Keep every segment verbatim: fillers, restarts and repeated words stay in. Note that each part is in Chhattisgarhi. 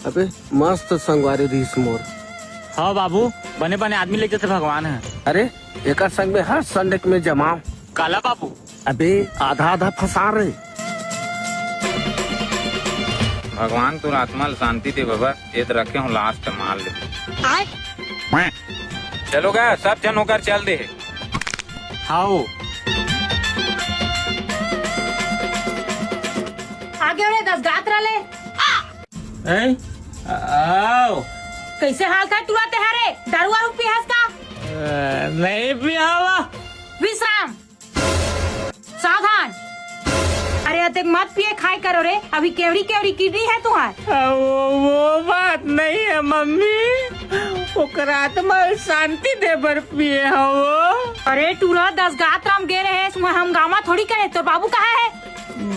अबे, मस्त संगवारी रहिस मोर। हाँ बाबू, बने बने आदमी लेके जथे भगवान ह। अरे, एकर संग में हर संडे के में जमाव। काला बाबू? अबे, आधा आधा फंसा रे। भगवान तोर आत्मा ल शांति दे बाबा, ये तो रखे हूँ लास्ट मार ले। चलो गा, सब झन ओकर चल दे। हाओ। आगे रे दस गात रले। हैं? आओ। कैसे हाल था टुरा तेहारे? दारू वारू पीहस का? अ, नहीं पियावा। विश्राम। सावधान। अरे अतेक मत पिए खाए करो रे, अभी केवरी केवरी किडनी है तुहार। अ, वो, वो बात नहीं है मम्मी, ओकर आत्मा शांति दे बर पिए हो वो। अरे टूरा दस गात राम गे रहे, हम गामा थोड़ी करे, तोर बाबू कहाँ है?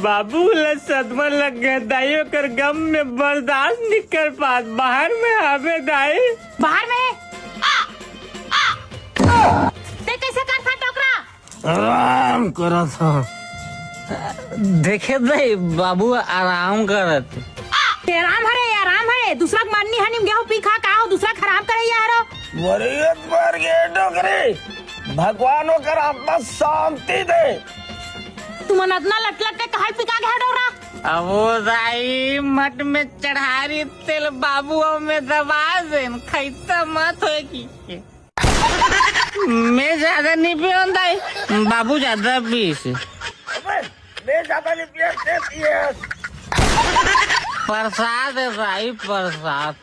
बाबू ला सदमा लग गया दाई, ओकर गम में बर्दाश्त नहीं कर पात, बाहर में हवे दाई। बाहर में? ते कैसे कर था टोकरा? आराम करत ह। देखे दे बाबू आराम करत। ए, आराम हरे, आराम हरे। दूसरा के मरनी हनी गेहूं पी खा का हो, दूसरा के हराम करे या हरो। मरियत मर गे डोकरी, भगवान ओकर आत्मा शांति दे। तुमन अतना लट लट के कहल पिका गे डोकरा। अब वो दाई मठ में चढ़ारी तेल बाबू में दबा देन, खैता मत होए की। मैं ज्यादा नहीं पियों दाई, बाबू ज्यादा पीस। अबे, मैं ज्यादा नहीं पिया, ते पिए। प्रसाद है भाई, प्रसाद।